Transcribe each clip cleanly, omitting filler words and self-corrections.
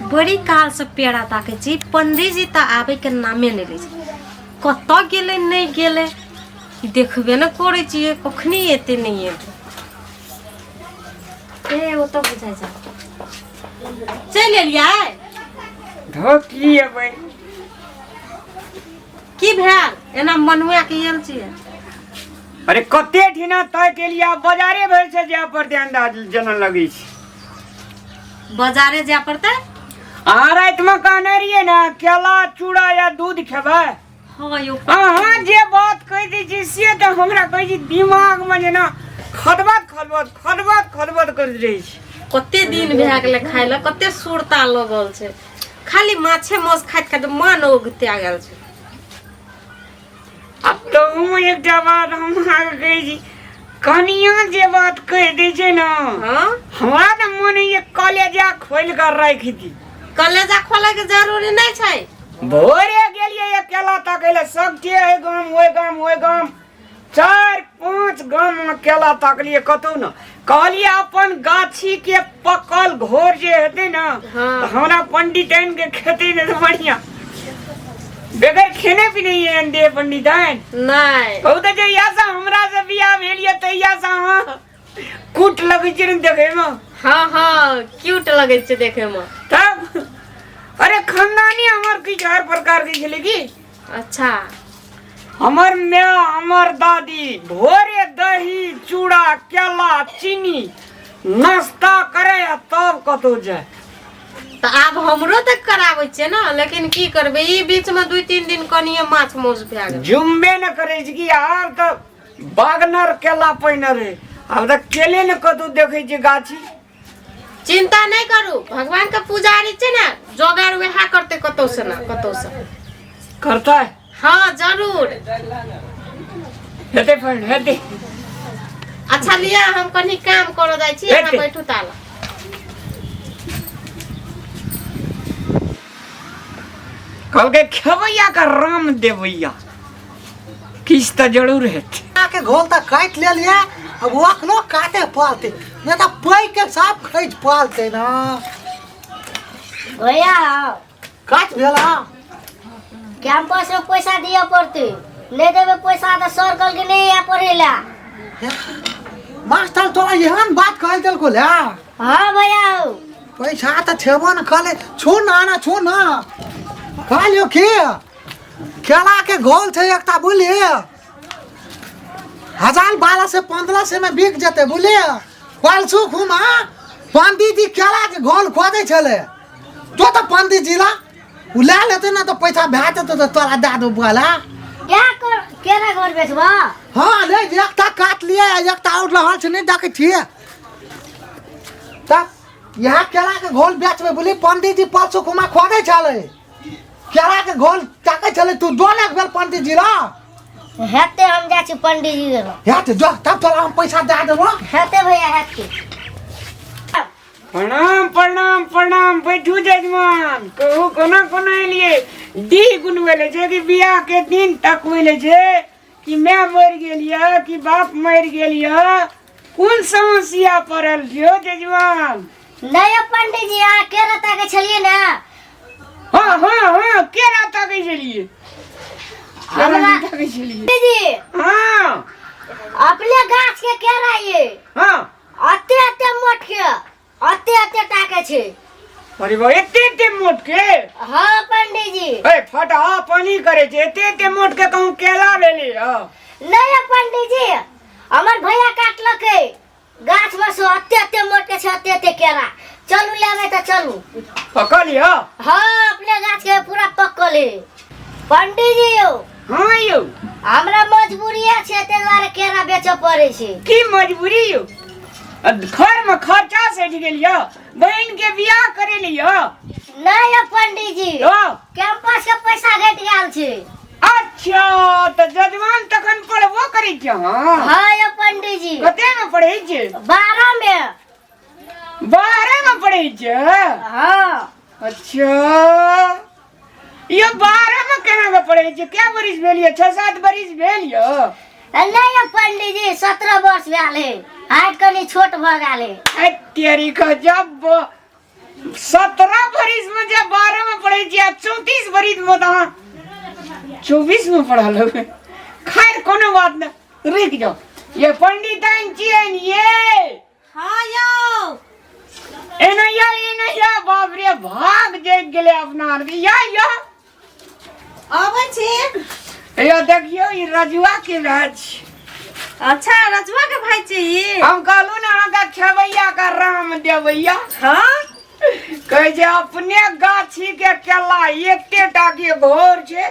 बड़ी कालसँ पेड़ा ताकै छी, पंडीजी तऽ आबैके नामे नहि लै छै। कतऽ गेलै नहि गेलै देखबे ने करै छियै, कखनी एतै नहि एतै। ए ओतऽ बुझाइ छै चलि एलियै। धो की एबै। की भेल एना मनुआ के आयल छियै? अरे कते ठिना तय केलियै, आब बाजारे भरि से जाय पड़तै, अंदाज जेना लगै छै। बाजारे जाय पड़तै? अहाँ रातिमे कहने रहियै ने केला चूड़ा या दूध खेबै। हँ यौ। अहाँ जे बात कहि दै छी से तऽ हमरा कहै छी दिमागमे जेना खदबद खदबद खदबद खदबद करैत रहै छै। कते दिन भए गेलै खाय लए, कते सुरता लगल छै। खाली माछे मांस खाइत खाइत मन उगते गेल छै। आ तहूमे एकटा बात हम अहाँके कहै छी, कनिया जे बात कहि दै छै ने, हमरा तऽ मन होइए कलेजा खोलि कऽ राखि दी। कलेजा खोले के जरूरी नहीं छै। भोरे गेलियै केला ताकै लए, सबके एहि गाम ओहि गाम ओहि गाम 4-5 गाम मे केला ताकलियै, कतौ न। कहलियै अपन गाछी के पकल घोर जे हेतै ने, तऽ हमरा पंडिताइन के खेतै ने तऽ बढ़िया। बगैर खेने पीने एहन दे पंडिताइन नहीं। कहू तऽ जहिया से हमरा से बियाह भेल यऽ तहिया से अहाँ कूट लगै छै ने देखै मे। हाँ हाँ, क्यूट लगै छै देखे में। तब अरे खानदानी हमर किछु हर प्रकार के छलै की। अच्छा। हमर माय हमर दादी भोरे दही चूड़ा केला चीनी नाश्ता करे आ तब कतौ जाय। तऽ आब हमरो तऽ कराबै छियै ने, लेकिन की करबै ई बीच में 2-3 दिन कनिये माछ मांस भए गेल। जुम्बे न करै छै कि आब तऽ बागनर केला पहिने रहे, आब तऽ केले ने कतौ देखै छियै गाछी। चिंता नहीं करू, भगवान के पुजारी छै ने, जोगाड़ वएह करते कतौ से ना कतौ से करतै। हाँ जरूर हेतै फ्रेंड हेतै। अच्छा लिया, हम कनी काम करऽ जाइ छी, अहाँ हेतै। बैठू ताला। कहलकै खेबैया का राम देवैया, किछु तऽ जरूर हेतै। के घोल तऽ काटि लेलियै, अब अखनो काटे पड़तै, नहि तऽ पैघ के साफ खैच पड़तै ना। भैया। काट भेला। कैंपस में पैसा दिए पड़ते, नहीं देवे पैसा तो सर कल के नहीं आ पढ़ेला। मास्टर तोरा एहन बात कहि देलको ले? हाँ भैया। पैसा तऽ छेबो न कहले, छू ना ना छू ना। कहलियो की केला के घोल छै एकटा, बुझलियै, 1000 1200 1500 में बिक जेतै, बुझलियै। परसू खुमा पंडीजी केला के घोल खोजै छलै, तो तऽ पंडीजी ला उ लए लेतै ने तऽ पैसा भए जेतै तऽ तोरा दए देबौ बोला। क्या कर केरा घर बेचबा? हाँ ले, एकटा काट लिए एकटा और रहल छै, नहि देखै छियै तब यहाँ केला के घोल बेचबै, बुझली। पंडीजी परसू खुमा खोजै छलै, केला के घोल ताकै छलै, तू जो ने भेल पंडीजी ला। हेतै, हम जाइ छी पंडीजी लग। हेतै, जो तब तोरा हम पैसा दए देबो। हेतै भैया हेतै। प्रणाम प्रणाम प्रणाम, बैठू जजमान। कहू कोना कोना एलियै? डी गुनबै ले छै कि बियाह के दिन तकबै ले छै कि माय मरि गेल यऽ कि बाप मरि गेल यऽ? कोन समस्या पड़ल छियौ जजमान? नहीं पंडीजी, अहाँ केरा ताकै छलियै ने? हाँ हाँ हाँ, केरा ताकै छलियै, केरा ताकै छलियै। पंडीजी। हाँ। अपने गाछ के केरा ये। हाँ। अते अते मोट के अते अते ताकै छै। अरे बा, एते एते मोट के? हाँ पंडीजी। ए फटा पानी करे छै, एते एते मोट के कहूँ केला भेलै? हँ। नहीं पंडीजी, हमर भैया काटलकै गाछ में से, अते अते मोट के छै, अते अते केरा। चलू लेबै तऽ चलू। पकल यऽ? हाँ, अपने गाछ के पूरा पकल है पंडीजी यौ। हाँ यौ। हमरा मजबूरी छै, ताहि दुआरे केरा बेचऽ पड़ै छै। की मजबूरी यौ? घर में खर्चा सठि गेल यऽ, बहिन के बियाह करे ले यऽ? नहीं यौ पंडीजी। यौ। कैंपस के पैसा घटि गेल छै। अच्छा, तऽ जजमान तखन पढ़बो करै छै? हाँ। हाँ यौ पंडीजी। कते में पढ़ै छै? 12 में। 12 में पढ़ै छै? हाँ। अच्छा यो 12 में केना के पढ़ै छै? कै बरिस भेल यऽ? 6-7 बरिस भेल यऽ? नहीं यौ पंडीजी, 17 वर्ष भेल है, हाइट कनी छोट भऽ गेल है। तेरी का जब 17 बरिस में बरिस में तऽ अहाँ 24 में पढ़ल होबै। खैर कोनो बात नहि, रुकि जाउ। ये पंडिताइन छियनि ये। हाँ यौ। एना या, एना या, बाप रे भाग जागि गेलै अपना आरके। या या अबै छी। यो देखियौ ई रजुआ के भाय छी। अच्छा रजुआ के भाई छी ई? हम कहलहुँ ने अहाँके खेबैया का राम देबैया। हाँ कहै छै अपने गाछी के केला एते टा के घोर छै,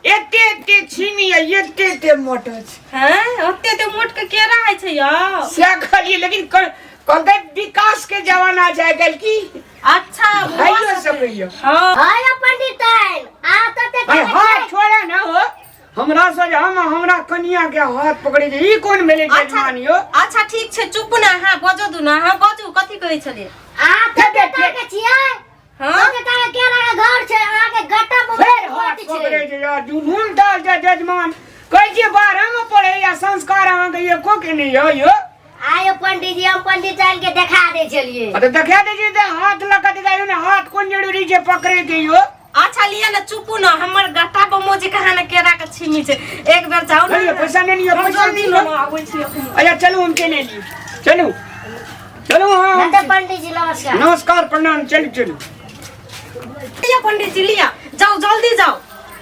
एते एते छीमी आ एते एते मोट छै। हैं, ओते एते मोट के केरा होइ छै यौ? से कहलियै, लेकिन कहलकै विकास के जमाना छै आइ काल्हि की। अच्छा, भाइयो सकैया। हाँ। हाँ यौ पंडिताइन, अहाँ तऽ एते अरे खाना हाथ खेबै। छोड़े ना हो, हमरा से हम हमरा कनिया के हाथ पकड़े छै, ई कोन भेलै जजमान यौ? अच्छा ठीक छै, चुप ना, अहाँ बजो दू ना, अहाँ बजू, कथी कहै छलियै? अहाँ तऽ दे, दे, बेटा के छियै। हाँ? ओते टाका केरा के घर छै, अहाँके गट्टा फेर बम्बई हाथ छै। पकड़े छै यार, जुनून डाल छै जजमान। कहै छियै 12 में पढ़ै या संस्कार अहाँके एको के नहि यौ यौ। आयो पंडित जी, हम पंडित जान के देखा दै छलियै। आ तऽ देखा दै छियै तऽ हाथ लऽ कऽ देखा ने, हाथ कोन जरूरी छै पकड़े के यौ? अच्छा लिअ ने, चुपू न, हमर गट्टा बमोजी कहाँ ने केरा के छिमी छै, एक बेर जाउ ने। लिअ, पैसा नहि लिअ, हम पैसा जल्दी नहि लिअ। लऽ आबै छी अखनी। अच्छा चलू, हम चलि एलियै, चलू चलू। हाँ, नहि तऽ पंडित जी नमस्कार। नमस्कार, प्रणाम, चलू चलू। लिअ पंडित जी लिअ, जाउ जल्दी जाउ,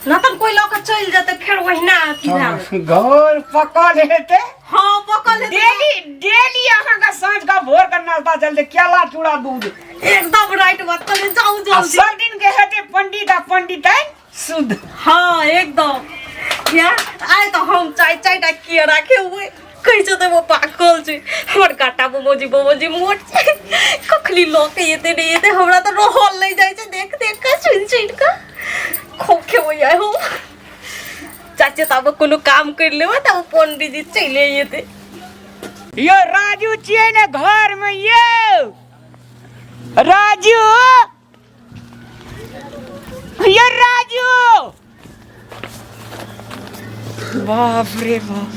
न तऽ कोइ लऽ कऽ चलि जेतै फेर ओहिना अथी भए। घर पकल हेतै। हाँ पकल हेतै। डेली डेली अहाँके साँझ का भोर का नाश्ता चलते केला चूड़ा दूध। एकदम राइट बात कहलियै, जाउ आ जल्दी। सब दिन के हेतै पंडित आ पंडिताइन शुद्ध। हाँ एकदम। या आइ तऽ हम चारि चारिटा केरा खेबै, कहै छै तऽ ओ पाकल छै, हमर काटा बमोजी बमोजी मोट छै, कखनी लऽ के एतै नहि एतै, हमरा तऽ रहल नहि जाइ छै, देख देख कऽ सुनि सुनि कऽ खूब खेबै आइ हम। चाचे तऽ आब कोनो काम करि लेबै तऽ पंडीजी चलि एतै। यो राजू छियै ने घर में यो? राजू, यो राजू, बाप रे बाप,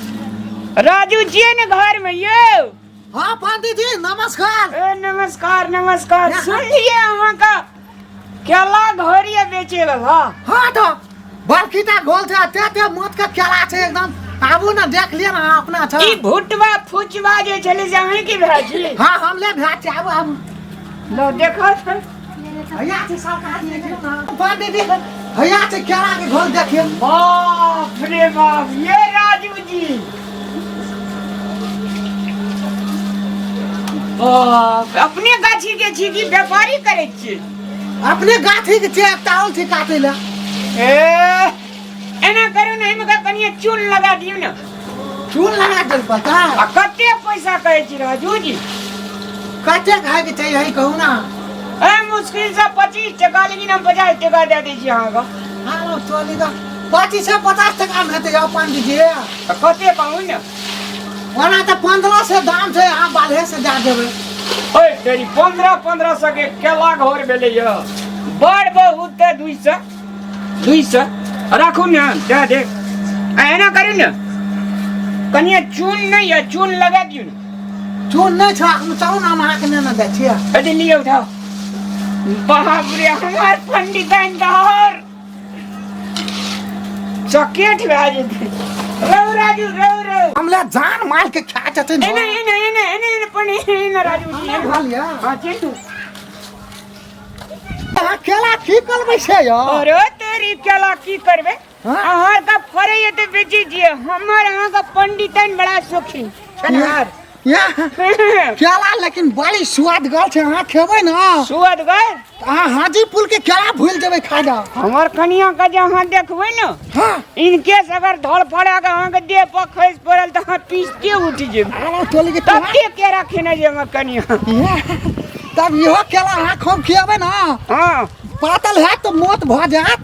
राजू छियै ने घर में यो? हाँ पंडित जी नमस्कार। ए नमस्कार नमस्कार। सुनलियै अहाँ का केला घोरिया बेचे वाला? हाँ तो बड़कीटा घोल छै, ते ते मोट के केला छै एकदम, आबू ना देख लिअ ना अपना छै। ई भुटवा फुचवा जे छलै से अहीं के भए छी? हाँ हम ले भए छी, आबू आबू। लो देखो तऽ। हैया छै सरकार देखियौ ना पंडित जी, हैया छै केला के घोल देखियौ। बाप रे बाप, ये राजू जी, बाप, अपने गाछी के छी कि व्यापारी करै छियै? अपने गाछी के छै, एकटा और छै काटै लए। ए एना करू ने, एहिमे कनिये चून लगा दियौ ने। चून लगा देल पता। आ कते पैसा कहै छी राजू जी? कते खाय के चाहिए है कहू ना। ए मुश्किल से 25 टका, लेकिन हम 50 टका दे दै छी अहाँके। हाँ चली तऽ 25 से 50 टका मे हेतै यौ पंडित जी। तऽ कते कहू ने? ओना तऽ 15 सए दाम छै, अहाँ बारहे सए दए देबै। ओए तेरी 15 सए के केला घोर भेलै यौ, बड़ बहुत तऽ 200, 200 राखू ने, दए दे। आ एना करू ने, कनिये चून नहि यऽ, चून लगा दियौ ने। चून नहि छै अखन, चलू ने हम अहाँके नेने जाइ छियै। अरे लिअ उठाओ। बाप रे, हमार पंडिताइन दहर चकेट भए जेतै। रौ राजू, रौ रौ, हमला जान माल के खा छथिन। एने एने एने एने एने पंडित, एने राजू। हमरा घर यऽ। हाँ चलू। अहाँ केला की करबै से यौ? अरे तेरी केला की करबै? हाँ? अहाँ का फड़े तऽ बेचै छियै, हमर अहाँके पंडिताइन बड़ा शौकीन छनहार। या केला लेकिन बड़ी स्वादगर छै, अहाँ खेबै ने सुअदगर, अहाँ हाजीपुर के केला भूलि जेबै खाय लए। हमर कनिया के जे अहाँ देखबै ने, हाँ, इनकेस अगर धड़ फड़ा के अहाँके देह पर खसि पड़ल तऽ अहाँ पीसते उठि जेबै। आरो टोली के केला। तते केरा खेने जे हमर कनिया। या, तब इहो केला अहाँ खूब खियेबै ने। हाँ। पातल हैत तऽ मौत भऽ जायत।